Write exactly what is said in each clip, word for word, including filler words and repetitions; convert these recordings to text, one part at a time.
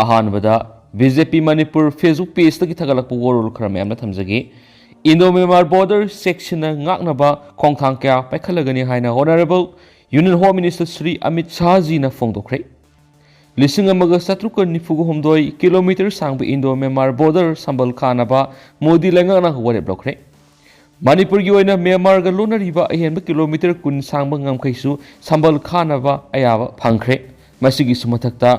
ꯑꯍꯥꯟꯕꯗ B J ꯄꯤ Manipur Facebook pageꯇꯒꯤ ꯊꯥꯒꯠꯂꯛꯄ ꯋꯥꯔꯣꯜ ꯈꯔ ꯃꯌꯥꯝꯅ ꯊꯝꯖꯒꯦ꯫ Indo Myanmar border sectionꯅ ꯉꯥꯛꯅꯕ ꯈꯣꯡꯊꯥꯡ ꯀꯌꯥ ꯄꯥꯏꯈꯠꯂꯒꯅꯤ ꯍꯥꯏꯅ Honourable Union Home Minister Shri Amit ꯁꯥꯍꯖꯤꯅ ꯐꯣꯡꯗꯣꯛꯈ꯭ꯔꯦ꯫ ꯂꯤꯁꯤꯡ ꯑꯃꯒ ꯆꯥꯇ꯭ꯔꯨꯛꯀ ꯅꯤꯐꯨꯒ ꯍꯨꯝꯗꯣꯏ kilometre ꯁꯥꯡꯕ Indo Myanmar border ꯁꯝꯕꯜ ꯈꯥꯅꯕ ꯃꯣꯗꯤ ꯂꯩꯉꯥꯛꯅ ꯋꯥꯔꯦꯞ ꯂꯧꯈ꯭ꯔꯦ꯫ ꯃꯅꯤꯄꯨꯔꯒꯤ ꯑꯣꯏꯅ ꯃ꯭ꯌꯥꯟꯃꯥꯔꯒ ꯂꯣꯟꯅꯔꯤꯕ ꯑꯍꯦꯟꯕ kilometre ꯀꯨꯟ ꯁꯥꯡꯕ ꯉꯝꯈꯩꯁꯨ ꯁꯝꯕꯜ ꯈꯥꯅꯕ ꯑꯌꯥꯕ ꯐꯪꯈ꯭ꯔꯦ꯫ ꯃꯁꯤꯒꯤꯁꯨ ꯃꯊꯛꯇ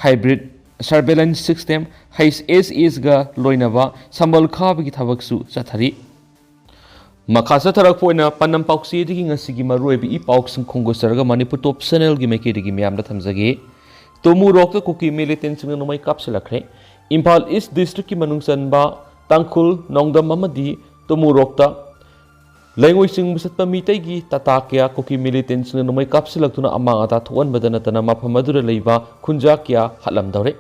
hybrid surveillance system, H S Sꯒ ꯂꯣꯏꯅꯕ ꯁꯝꯕꯜ ꯈꯥꯕꯒꯤ ꯊꯕꯛꯁꯨ ꯆꯠꯊꯔꯤ꯫ ꯃꯈꯥ ꯆꯠꯊꯔꯛꯄ ꯑꯣꯏꯅ ꯄꯥꯟꯗꯝ ꯄꯥꯎꯆꯦꯗꯒꯤ ꯉꯁꯤꯒꯤ ꯃꯔꯨꯑꯣꯏꯕ ꯏ ꯄꯥꯎꯁꯤꯡ ꯈꯣꯡꯒꯨꯠꯆꯔꯒ ꯃꯅꯤꯄꯨꯔ Top Channelꯒꯤ ꯃꯥꯏꯀꯩꯗꯒꯤ ꯃꯌꯥꯝꯗ ꯊꯝꯖꯒꯦ꯫ ꯇꯨꯃꯨ ꯔꯣꯛꯇ ꯀꯨꯀꯤ militantꯁꯤꯡꯅ ꯅꯣꯡꯃꯩ ꯀꯥꯞꯁꯤꯜꯂꯛꯈ꯭ꯔꯦ꯫ ꯏꯝꯐꯥꯜ East districtꯀꯤ ꯃꯅꯨꯡ ꯆꯟꯕ ꯇꯥꯡꯈꯨꯜ, ꯅꯣꯡꯗꯝ ꯑꯃꯗꯤ ꯇꯨꯃꯨ ꯔꯣꯛꯇ ꯂꯩꯉꯣꯏ ꯆꯤꯡꯕ ꯆꯠꯄ ꯃꯤꯇꯩꯒꯤ ꯇꯥꯇꯥ ꯀꯌꯥ ꯀꯨꯀꯤ militantꯁꯤꯡꯅ ꯅꯣꯡꯃꯩ ꯀꯥꯞꯁꯤꯜꯂꯛꯇꯨꯅ ꯑꯃꯥꯡ ꯑꯇꯥ ꯊꯣꯛꯍꯟꯕꯗ ꯅꯠꯇꯅ ꯃꯐꯝ ꯑꯗꯨꯗ ꯂꯩꯕ ꯈꯨꯟꯖꯥ ꯀꯌꯥ ꯍꯥꯠꯂꯝꯗꯧꯔꯦ꯫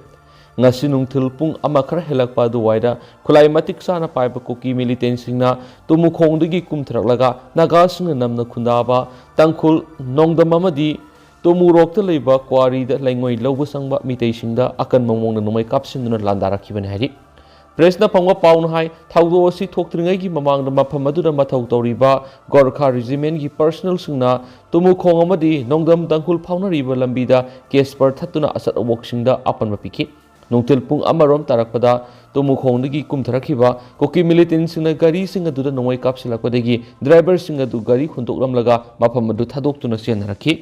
ꯉꯁꯤ ꯅꯨꯡꯊꯤꯜ ꯄꯨꯡ ꯑꯃ ꯈꯔ ꯍꯦꯜꯂꯛꯄ ꯑꯗꯨꯋꯥꯏꯗ ꯈꯨꯠꯂꯥꯏ ꯃꯇꯤꯛ ꯆꯥꯅ ꯄꯥꯏꯕ ꯀꯨꯀꯤ militantꯁꯤꯡꯅ ꯇꯨꯃꯨꯈꯣꯡꯗꯒꯤ ꯀꯨꯝꯊꯔꯛꯂꯒ ꯅꯥꯒꯥꯁꯤꯡꯅ ꯅꯝꯅ ꯈꯨꯟꯗꯥꯕ ꯇꯥꯡꯈꯨꯜ ꯅꯣꯡꯗꯝ ꯑꯃꯗꯤ ꯇꯣꯃꯨꯔꯣꯛꯇ ꯂꯩꯕ ꯀ꯭ꯋꯥꯔꯤꯗ ꯂꯩꯉꯣꯏ ꯂꯧꯕ ꯆꯪꯕ ꯃꯤꯇꯩꯁꯤꯡꯗ ꯑꯀꯟꯕ ꯃꯑꯣꯡꯗ ꯅꯣꯡꯃꯩ ꯀꯥꯞꯁꯤꯟꯗꯨꯅ ꯂꯥꯟꯗꯥꯔꯛꯈꯤꯕꯅꯤ ꯍꯥꯏꯔꯤ꯫ Pressꯅ ꯐꯪꯕ ꯄꯥꯎꯅ ꯍꯥꯏ, ꯊꯧꯗꯣꯛ ꯑꯁꯤ ꯊꯣꯛꯇ꯭ꯔꯤꯉꯩꯒꯤ ꯃꯃꯥꯡꯗ ꯃꯐꯝ ꯑꯗꯨꯗ ꯃꯊꯧ ꯇꯧꯔꯤꯕ ꯒꯣꯔꯈꯥ Regimentꯀꯤ personnelꯁꯤꯡꯅ ꯇꯨꯃꯨꯈꯣꯡ ꯑꯃꯗꯤ ꯅꯣꯡꯗꯝ ꯇꯥꯡꯈꯨꯜ ꯐꯥꯎꯅꯔꯤꯕ ꯂꯝꯕꯤꯗ ꯀꯦꯁꯄꯔ ꯊꯠꯇꯨꯅ ꯑꯆꯠ ꯑꯋꯣꯛꯁꯤꯡꯗ ꯑꯄꯟꯕ ꯄꯤꯈꯤ꯫ ꯅꯨꯡꯊꯤꯜ ꯄꯨꯡ ꯑꯃꯔꯣꯝ ꯇꯥꯔꯛꯄꯗ ꯇꯨꯃꯨꯈꯣꯡꯗꯒꯤ ꯀꯨꯝꯊꯔꯛꯈꯤꯕ ꯀꯨꯀꯤ militantꯁꯤꯡꯅ ꯒꯥꯔꯤꯁꯤꯡ ꯑꯗꯨꯗ ꯅꯣꯡꯃꯩ ꯀꯥꯞꯁꯤꯜꯂꯛꯄꯗꯒꯤ driverꯁꯤꯡ ꯑꯗꯨ ꯒꯥꯔꯤ ꯍꯨꯟꯗꯣꯛꯂꯝꯂꯒ ꯃꯐꯝ ꯑꯗꯨ ꯊꯥꯗꯣꯛꯇꯨꯅ ꯆꯦꯟꯅꯔꯛꯈꯤ꯫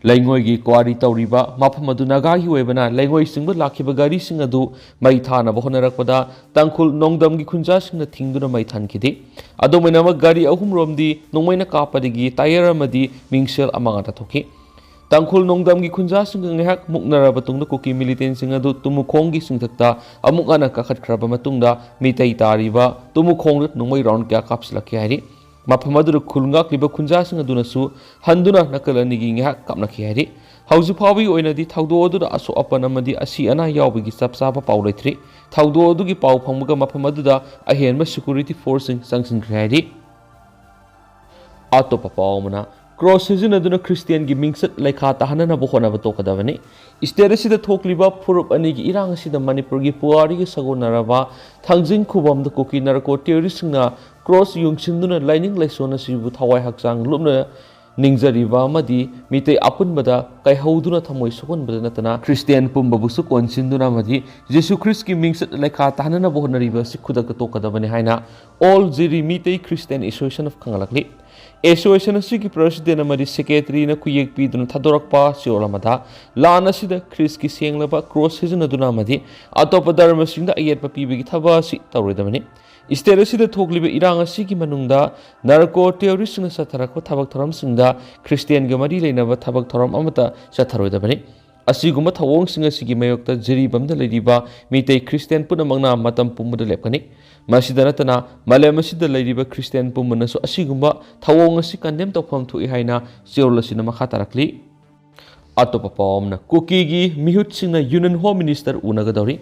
ꯂꯩꯉꯣꯏꯒꯤ quarry ꯇꯧꯔꯤꯕ ꯃꯐꯝ ꯑꯗꯨ ꯅꯥꯒꯥꯒꯤ ꯑꯣꯏꯕꯅ ꯂꯩꯉꯣꯏ ꯆꯤꯡꯕ ꯂꯥꯛꯈꯤꯕ ꯒꯥꯔꯤꯁꯤꯡ ꯑꯗꯨ ꯃꯩ ꯊꯥꯅꯕ ꯍꯣꯠꯅꯔꯛꯄꯗ ꯇꯥꯡꯈꯨꯜ ꯅꯣꯡꯗꯝꯒꯤ ꯈꯨꯟꯖꯥꯁꯤꯡꯅ ꯊꯤꯡꯗꯨꯅ ꯃꯩ ꯊꯥꯟꯈꯤꯗꯦ꯫ ꯑꯗꯨꯝ ꯑꯣꯏꯅꯃꯛ ꯒꯥꯔꯤ ꯑꯍꯨꯝꯔꯣꯝꯗꯤ ꯅꯣꯡꯃꯩꯅ ꯀꯥꯞꯄꯗꯒꯤ tyre ꯑꯃꯗꯤ ꯃꯤꯡꯁꯦꯜ ꯑꯃꯥꯡ ꯑꯇꯥ ꯊꯣꯛꯈꯤ꯫ ꯇꯥꯡꯈꯨꯜ ꯅꯣꯡꯗꯝꯒꯤ ꯈꯨꯟꯖꯥꯁꯤꯡꯒ ꯉꯥꯏꯍꯥꯛ ꯃꯨꯛꯅꯔꯕ ꯇꯨꯡꯗ ꯀꯨꯀꯤ militantꯁꯤꯡ ꯑꯗꯨ ꯇꯨꯃꯨꯈꯣꯡꯒꯤ ꯆꯤꯡꯊꯛꯇ ꯑꯃꯨꯛ ꯍꯟꯅ ꯀꯥꯈꯠꯈ꯭ꯔꯕ ꯃꯇꯨꯡꯗ ꯃꯤꯇꯩ ꯇꯥꯔꯤꯕ ꯇꯨꯃꯨꯈꯣꯡꯗ ꯅꯣꯡꯃꯩ round ꯀꯌꯥ ꯀꯥꯞꯁꯤꯜꯂꯛꯈꯤ ꯍꯥꯏꯔꯤ꯫ ꯃꯐꯝ ꯑꯗꯨꯗ ꯈꯨꯜ ꯉꯥꯛꯂꯤꯕ ꯈꯨꯟꯖꯥꯁꯤꯡ ꯑꯗꯨꯅꯁꯨ ꯍꯟꯗꯨꯅ ꯅꯥꯀꯜ ꯑꯅꯤꯒꯤ ꯉꯥꯏꯍꯥꯛ ꯀꯥꯞꯅꯈꯤ ꯍꯥꯏꯔꯤ꯫ ꯍꯧꯖꯤꯛ ꯐꯥꯎꯕꯒꯤ ꯑꯣꯏꯅꯗꯤ ꯊꯧꯗꯣꯛ ꯑꯗꯨꯗ ꯑꯁꯣꯛ ꯑꯄꯟ ꯑꯃꯗꯤ ꯑꯁꯤ ꯑꯅꯥ ꯌꯥꯎꯕꯒꯤ ꯆꯞ ꯆꯥꯕ ꯄꯥꯎ ꯂꯩꯇ꯭ꯔꯤ꯫ ꯊꯧꯗꯣꯛ ꯑꯗꯨꯒꯤ ꯄꯥꯎ ꯐꯪꯕꯒ ꯃꯐꯝ ꯑꯗꯨꯗ ꯑꯍꯦꯟꯕ security forceꯁꯤꯡ ꯆꯪꯁꯤꯟꯈ꯭ꯔꯦ ꯍꯥꯏꯔꯤ꯫ ꯑꯇꯣꯞꯄ ꯄꯥꯎ ꯑꯃꯅ, ꯀ꯭ꯔꯣꯁ ꯁꯤꯖꯤꯟꯅꯗꯨꯅ ꯈ꯭ꯔꯤꯁꯇꯤꯌꯥꯟꯒꯤ ꯃꯤꯡꯆꯠ ꯂꯩꯈꯥ ꯇꯥꯍꯟꯅꯅꯕ ꯍꯣꯠꯅꯕ ꯇꯣꯛꯀꯗꯕꯅꯤ꯫ ꯁ꯭ꯇꯦꯠ ꯑꯁꯤꯗ ꯊꯣꯛꯂꯤꯕ ꯐꯨꯔꯨꯞ ꯑꯅꯤꯒꯤ ꯏꯔꯥꯡ ꯑꯁꯤꯗ ꯃꯅꯤꯄꯨꯔꯒꯤ ꯄꯨꯋꯥꯔꯤꯒ ꯁꯥꯒꯣꯟꯅꯔꯕ ꯊꯥꯡꯖꯤꯡ ꯈꯨꯕꯝꯗ ꯀꯨꯀꯤ ꯅꯥꯔꯀꯣ ꯇꯦꯔꯣꯔꯤꯁꯁꯤꯡꯅ ꯀ꯭ꯔꯣꯁ ꯌꯨꯡꯁꯤꯟꯗꯨꯅ ꯂꯥꯏꯅꯤꯡ ꯂꯥꯏꯁꯣꯟ ꯑꯁꯤꯕꯨ ꯊꯋꯥꯏ ꯍꯛꯆꯥꯡ ꯂꯨꯞꯅ ꯅꯤꯡꯖꯔꯤꯕ ꯑꯃꯗꯤ ꯃꯤꯇꯩ ꯑꯄꯨꯟꯕꯗ ꯀꯥꯏꯍꯧꯗꯨꯅ ꯊꯃꯣꯏ ꯁꯣꯛꯍꯟꯕꯗ ꯅꯠꯇꯅ ꯈ꯭ꯔꯤꯁꯇꯤꯌꯥꯟ ꯄꯨꯝꯕꯕꯨꯁꯨ ꯀꯣꯟꯁꯤꯟꯗꯨꯅ ꯑꯃꯗꯤ ꯖꯤꯁꯨ ꯈ꯭ꯔꯤꯁꯀꯤ ꯃꯤꯡꯆꯠ ꯂꯩꯈꯥ ꯇꯥꯍꯟꯅꯅꯕ ꯍꯣꯠꯅꯔꯤꯕ ꯑꯁꯤ ꯈꯨꯗꯛꯇ ꯇꯣꯛꯀꯗꯕꯅꯤ ꯍꯥꯏꯅ all Jiri Meitei Christian association of ꯈꯪꯒꯠꯂꯛꯂꯤ꯫ ꯑꯦꯁꯣꯁꯤꯌꯦꯁꯟ ꯑꯁꯤꯒꯤ ꯄ꯭ꯔꯁꯤꯗꯦꯟ ꯑꯃꯗꯤ ꯁꯦꯀ꯭ꯔꯦꯇꯔꯤꯅ ꯈꯨꯌꯦꯛ ꯄꯤꯗꯨꯅ ꯊꯥꯗꯣꯔꯛꯄ ꯆꯦꯔꯣꯜ ꯑꯃꯗ ꯂꯥꯟ ꯑꯁꯤꯗ ꯈ꯭ꯔꯤꯁꯀꯤ ꯁꯦꯡꯂꯕ ꯀ꯭ꯔꯣꯁ ꯁꯤꯖꯤꯟꯅꯗꯨꯅ ꯑꯃꯗꯤ ꯑꯇꯣꯞꯄ ꯙꯔꯃꯁꯤꯡꯗ ꯑꯌꯦꯠꯄ ꯄꯤꯕꯒꯤ ꯊꯕꯛ ꯑꯁꯤ ꯇꯧꯔꯣꯏꯗꯕꯅꯤ꯫ ꯁ꯭ꯇꯦꯠ ꯑꯁꯤꯗ ꯊꯣꯛꯂꯤꯕ ꯏꯔꯥꯡ ꯑꯁꯤꯒꯤ ꯃꯅꯨꯡꯗ ꯅꯥꯔꯀꯣ ꯇꯦꯔꯣꯔꯤꯁꯁꯤꯡꯅ ꯆꯠꯊꯔꯛꯄ ꯊꯕꯛ ꯊꯧꯔꯝꯁꯤꯡꯗ ꯈ꯭ꯔꯤꯁꯇꯤꯌꯥꯟꯒ ꯃꯔꯤ ꯂꯩꯅꯕ ꯊꯕꯛ ꯊꯧꯔꯝ ꯑꯃꯠꯇ ꯆꯠꯊꯔꯣꯏꯗꯕꯅꯤ꯫ ꯑꯁꯤꯒꯨꯝꯕ ꯊꯧꯑꯣꯡꯁꯤꯡ ꯑꯁꯤꯒꯤ ꯃꯥꯌꯣꯛꯇ ꯖꯤꯔꯤꯕꯥꯝꯗ ꯂꯩꯔꯤꯕ ꯃꯤꯇꯩ ꯈ꯭ꯔꯤꯁꯇꯤꯌꯥꯟ ꯄꯨꯝꯅꯃꯛꯅ ꯃꯇꯝ ꯄꯨꯝꯕꯗ ꯂꯦꯞꯀꯅꯤ꯫ ꯃꯁꯤꯗ ꯅꯠꯇꯅ ꯃꯥꯂꯦꯝ ꯑꯁꯤꯗ ꯂꯩꯔꯤꯕ ꯈ꯭ꯔꯤꯁꯇꯤꯌꯥꯟ ꯄꯨꯝꯕꯅꯁꯨ ꯑꯁꯤꯒꯨꯝꯕ ꯊꯧꯑꯣꯡ ꯑꯁꯤ ꯀꯟꯗꯦꯝ ꯇꯧꯐꯝ ꯊꯣꯛꯏ ꯍꯥꯏꯅ ꯆꯦꯔꯣꯜ ꯑꯁꯤꯅ ꯃꯈꯥ ꯇꯥꯔꯛꯂꯤ꯫ ꯑꯇꯣꯞꯄ ꯄꯥꯎ ꯑꯃꯅ, ꯀꯨꯀꯤꯒꯤ ꯃꯤꯍꯨꯠꯁꯤꯡꯅ ꯌꯨꯅꯤꯌꯟ ꯍꯣꯝ ꯃꯤꯅꯤꯁꯇꯔ ꯎꯅꯒꯗꯧꯔꯤ꯫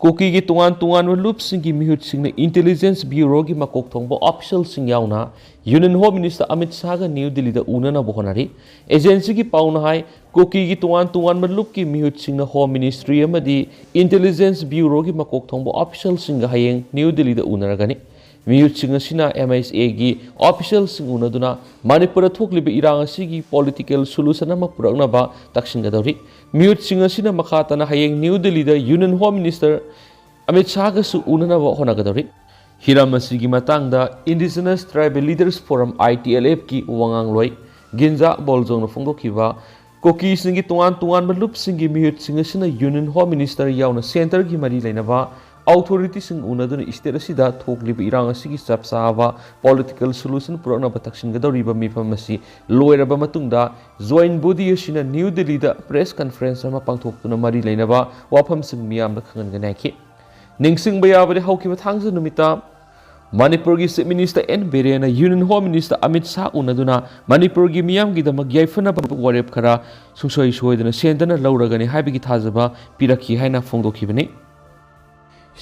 ꯀꯨꯀꯤꯒꯤ ꯇꯣꯉꯥꯟ ꯇꯣꯉꯥꯟꯕ ꯂꯨꯞꯁꯤꯡꯒꯤ ꯃꯤꯍꯨꯠꯁꯤꯡꯅ ꯏꯟꯇꯦꯂꯤꯖꯦꯟꯁ ꯕ꯭ꯌꯨꯔꯣꯒꯤ ꯃꯀꯣꯛ ꯊꯣꯡꯕ ꯑꯣꯐꯤꯁꯤꯌꯦꯜꯁꯤꯡ ꯌꯥꯎꯅ ꯌꯨꯅꯤꯌꯟ ꯍꯣꯝ ꯃꯤꯅꯤꯁꯇꯔ ꯑꯃꯤꯠ ꯁꯥꯍꯒ ꯅ꯭ꯌꯨ ꯗꯤꯜꯂꯤꯗ ꯎꯅꯅꯕ ꯍꯣꯠꯅꯔꯤ꯫ ꯑꯦꯖꯦꯟꯁꯤꯒꯤ ꯄꯥꯎꯅ ꯍꯥꯏ, ꯀꯨꯀꯤꯒꯤ ꯇꯣꯉꯥꯟ ꯇꯣꯉꯥꯟꯕ ꯂꯨꯞꯀꯤ ꯃꯤꯍꯨꯠꯁꯤꯡꯅ ꯍꯣꯝ ꯃꯤꯅꯤꯁꯇ꯭ꯔꯤ ꯑꯃꯗꯤ ꯏꯟꯇꯦꯂꯤꯖꯦꯟꯁ ꯕ꯭ꯌꯨꯔꯣꯒꯤ ꯃꯀꯣꯛ ꯊꯣꯡꯕ ꯑꯣꯐꯤꯁꯤꯌꯦꯜꯁꯤꯡꯒ ꯍꯌꯦꯡ ꯅ꯭ꯌꯨ ꯗꯤꯜꯂꯤꯗ ꯎꯅꯔꯒꯅꯤ꯫ ꯃꯤꯍꯨꯠꯁꯤꯡ ꯑꯁꯤꯅ ꯑꯦꯝ ꯑꯩꯆ ꯑꯦꯒꯤ ꯑꯣꯐꯤꯁꯤꯌꯦꯜꯁꯤꯡ ꯎꯅꯗꯨꯅ ꯃꯅꯤꯄꯨꯔꯗ ꯊꯣꯛꯂꯤꯕ ꯏꯔꯥꯡ ꯑꯁꯤꯒꯤ ꯄꯣꯂꯤꯇꯤꯀꯦꯜ ꯁꯣꯂꯨꯁꯟ ꯑꯃ ꯄꯨꯔꯛꯅꯕ ꯇꯛꯁꯤꯟꯒꯗꯧꯔꯤ꯫ ꯃꯤꯍꯨꯠꯁꯤꯡ ꯑꯁꯤꯅ ꯃꯈꯥ ꯇꯥꯅ ꯍꯌꯦꯡ ꯅ꯭ꯌꯨ ꯗꯤꯜꯂꯤꯗ ꯌꯨꯅꯤꯌꯟ ꯍꯣꯝ ꯃꯤꯅꯤꯁꯇꯔ ꯑꯃꯤꯠ ꯁꯥꯍꯒꯁꯨ ꯎꯅꯅꯕ ꯍꯣꯠꯅꯒꯗꯧꯔꯤ꯫ ꯍꯤꯔꯝ ꯑꯁꯤꯒꯤ ꯃꯇꯥꯡꯗ Indigenous Tribal Leaders Forum, I T L F ꯀꯤ ꯋꯥꯉꯥꯡꯂꯣꯏ ꯒꯤꯟꯖꯥ ꯕꯣꯜꯖꯣꯡꯅ ꯐꯣꯡꯗꯣꯛꯈꯤꯕ, ꯀꯨꯀꯤꯁꯤꯡꯒꯤ ꯇꯣꯉꯥꯟ ꯇꯣꯉꯥꯟꯕ ꯂꯨꯞꯁꯤꯡꯒꯤ ꯃꯤꯍꯨꯠꯁꯤꯡ ꯑꯁꯤꯅ ꯌꯨꯅꯤꯌꯟ ꯍꯣꯝ ꯃꯤꯅꯤꯁꯇꯔ ꯌꯥꯎꯅ ꯁꯦꯟꯇꯔꯒꯤ ꯃꯔꯤ ꯂꯩꯅꯕ ꯑꯣꯊꯣꯔꯤꯇꯤꯁꯤꯡ ꯎꯅꯗꯨꯅ ꯁ꯭ꯇꯦꯠ ꯑꯁꯤꯗ ꯊꯣꯛꯂꯤꯕ ꯏꯔꯥꯡ ꯑꯁꯤꯒꯤ ꯆꯞ ꯆꯥꯕ ꯄꯣꯂꯤꯇꯤꯀꯦꯜ ꯁꯣꯂꯨꯁꯟ ꯄꯨꯔꯛꯅꯕ ꯇꯛꯁꯤꯟꯒꯗꯧꯔꯤꯕ ꯃꯤꯐꯝ ꯑꯁꯤ ꯂꯣꯏꯔꯕ ꯃꯇꯨꯡꯗ ꯖꯣꯏꯟ ꯕꯣꯗꯤ ꯑꯁꯤꯅ ꯅ꯭ꯌꯨ ꯗꯤꯜꯂꯤꯗ ꯄ꯭ꯔꯦꯁ ꯀꯟꯐꯔꯦꯟꯁ ꯑꯃ ꯄꯥꯡꯊꯣꯛꯇꯨꯅ ꯃꯔꯤ ꯂꯩꯅꯕ ꯋꯥꯐꯝꯁꯤꯡ ꯃꯤꯌꯥꯝꯗ ꯈꯪꯍꯟꯒꯅꯤ ꯍꯥꯏꯈꯤ꯫ ꯅꯤꯡꯁꯤꯡꯕ ꯌꯥꯕꯗꯤ, ꯍꯧꯈꯤꯕ ꯊꯥꯡꯖ ꯅꯨꯃꯤꯠꯇ ꯃꯅꯤꯄꯨꯔꯒꯤ ꯆꯤꯐ ꯃꯤꯅꯤꯁꯇꯔ ꯑꯦꯟ ꯕꯤꯔꯦꯟꯅ union home minister Amit Shah ꯎꯅꯗꯨꯅ ꯃꯅꯤꯄꯨꯔꯒꯤ ꯃꯤꯌꯥꯝꯒꯤꯗꯃꯛ ꯌꯥꯏꯐꯅꯕ ꯋꯥꯔꯦꯞ ꯈꯔ ꯁꯨꯡꯁꯣꯏ ꯁꯣꯏꯗꯅ ꯁꯦꯟꯗꯅ ꯂꯧꯔꯒꯅꯤ ꯍꯥꯏꯕꯒꯤ ꯊꯥꯖꯕ ꯄꯤꯔꯛꯈꯤ ꯍꯥꯏꯅ ꯐꯣꯡꯗꯣꯛꯈꯤꯕꯅꯤ꯫